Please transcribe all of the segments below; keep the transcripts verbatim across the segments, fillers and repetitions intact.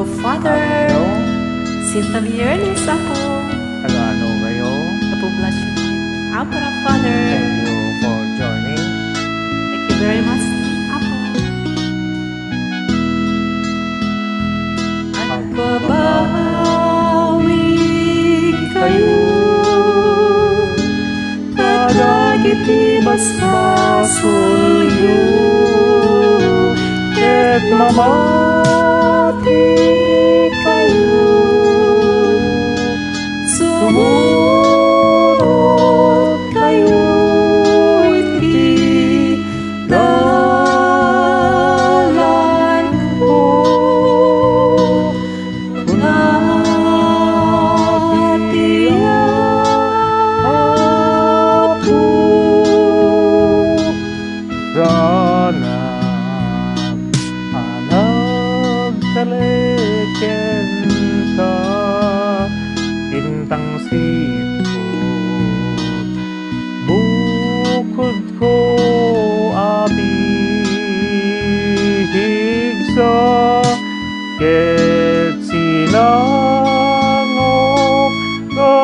Father, Hello. Sinta Miyernes, Apo. Taga-ano kayo? Apo Blasio. Abra, Father. Thank you for joining. Thank you very much, Apo. Agbabawi kayo kadagiti basbasolyo, ket mamati kayo. Sumurot kayo iti dalanko. Kuna ti Apo. Saanak a nagtalek kenka, intang siput bukodko a pigsa, ket sinangok nga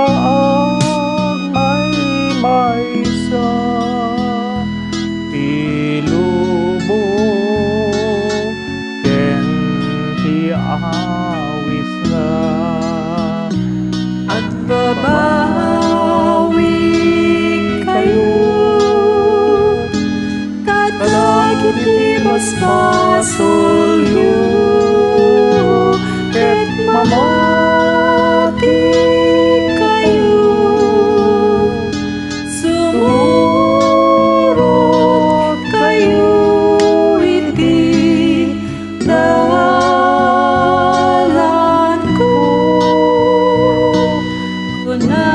agmaymaysa ti lubong ken ti awisna. Agbabawi kayo kadagiti basbasolyo, ket mamati kayo. Sumurot kayo iti dalanko. Kuna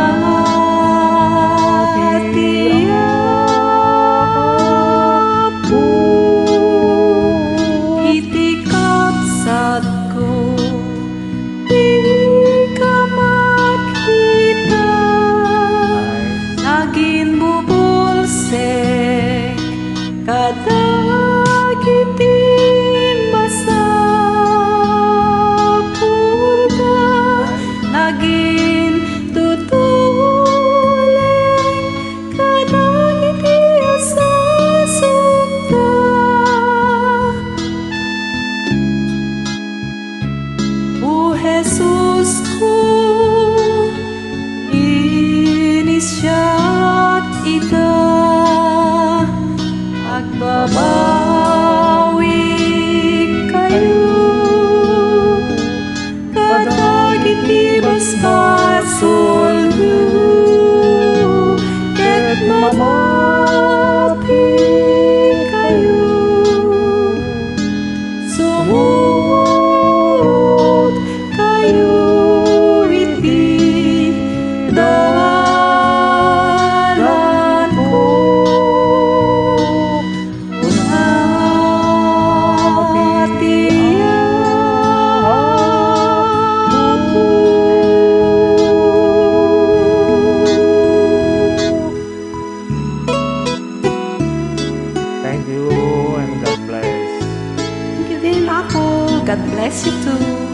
ti Apo iti kabsatko, dika makita. Nagin bubulsek kadagiti masapulda, nagin tutulek kadagiti asasukda. O Jesusko, inis siak ita, agbabawi kayo kadagiti basbasolyo, ket mamati kayo. Sumurot kayo iti dalanko. Kuna ti Apo. Thank you and God bless. Thank you din, Apo. God bless you too.